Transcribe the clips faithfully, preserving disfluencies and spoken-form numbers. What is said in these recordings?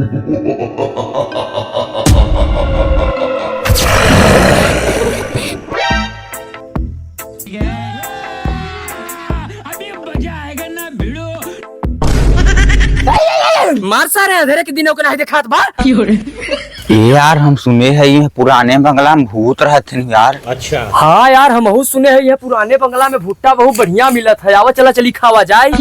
अभी मजा आएगा ना भिड़ो। मार सारे, अंधेरे के दिनों के नाहीं देखात बा। ए यार, हम सुने है ये पुराने बंगला में भूत रहत हैं यार। अच्छा। हाँ यार, हमहू सुने है ये पुराने बंगला में भुट्टा बहुत बढ़िया मिलत है। आवा चला चली खावा जाए।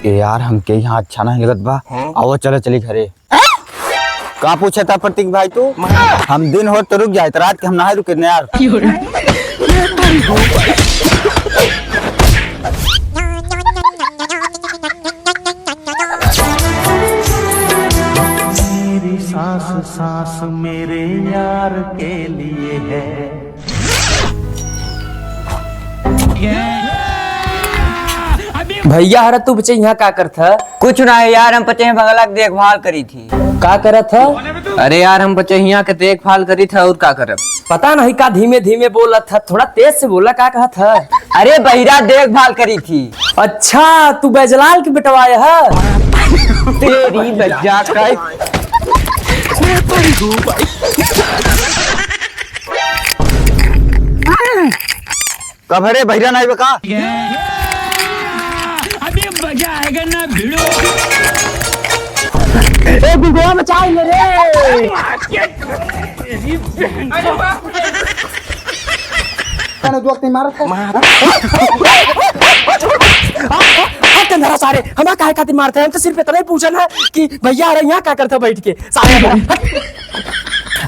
ए यार, हमके यहाँ अच्छा नहीं लगत बा। हाँ? आवा चला चली घरे। का पूछे था प्रतीक भाई तू? हम दिन हो तो रुक जाए, तो रात के हम नाहीं रुके न यार। मेरी सांस सांस मेरे यार के लिए है। भैया, हरा तू बच्चे यहाँ का करत ह? कुछ ना है यार, हम बच्चे यहाँ बंगला के देखभाल करी थी। का करत ह? अरे यार, हम बच्चे यहाँ के देखभाल करी था और का करब? पता नहीं का धीमे धीमे बोलत ह, थोड़ा तेज से बोला, का कहत ह? अरे बहिरा देखभाल करी थी। अच्छा, तू बैजलाल के बेटवा ह? तेरी बज्जा का। कब है रे, बहिरा नाहीं बा का? अभी मजा आएगा ना भिड़ो। ए, बिगवा मचाई ले रे। काने जोक नहीं मारत है? हट अंधरा सारे, हमार काहे खातिर मारत है? हम तो सिर्फ इतना ही पूछन है कि भैया, अरे यहाँ का करता बैठ के? सारे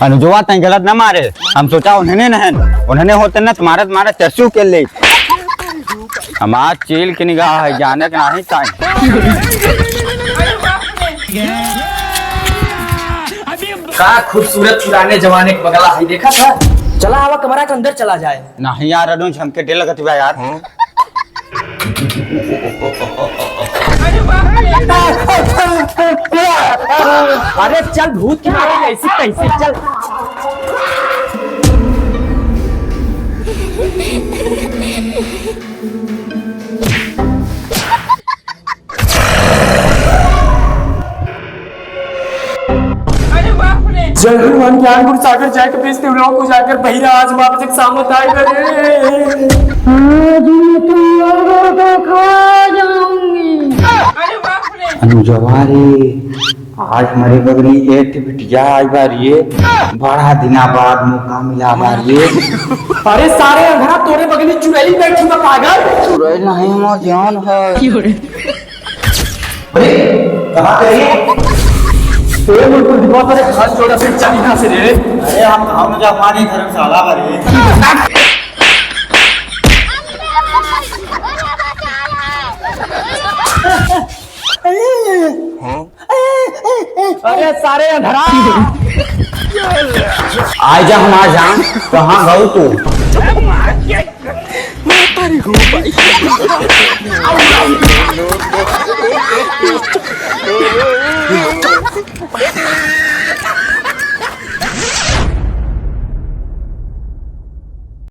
अनुजवा तैं गलत न मारे, हम सोचा उन्हने नहन, उन्हने होते न त मारत मारत चरसू के ले। हमार चील के निगाह है, जाने के नाही ताई। का खूबसूरत पुराने जमाने के बंगला है, देखा था? चला आवा कमरा के अंदर चला जाए। नहीं यार अनुज, हमके डर लगत बा यार। अरे चल, भूत की मारी ऐसी तैसी, चल। अरे बाप रे। जय हनुमान ज्ञान गुण सागर जय कपीस तिहुलोक उजागर बहिरा आज बाप जग सामत आए रे। आज मैं तुम लोगों को खा जाऊंगी। अरे बाप रे। अनुजवा रे, आज हमरे बगली एक ठे बिटिया आई बा रे, बड़ा दिना बाद मौका मिला बा रे। अरे सारे अंधरा, तोरे बगली चुड़ैल बैठी बा पागल। चुड़ैल नहीं, हमार जान है। अरे, कहाँ गए? ए, मुर्खा, दिमाग पर एक हाथ जोड़ा, फिर चल यहाँ से रे। अरे, हम गाँव में जा पानी धर्मशाला भरे। अरे, सारे अंधरा। आइ जा, हम आ जान, कहाँ गऊ तू?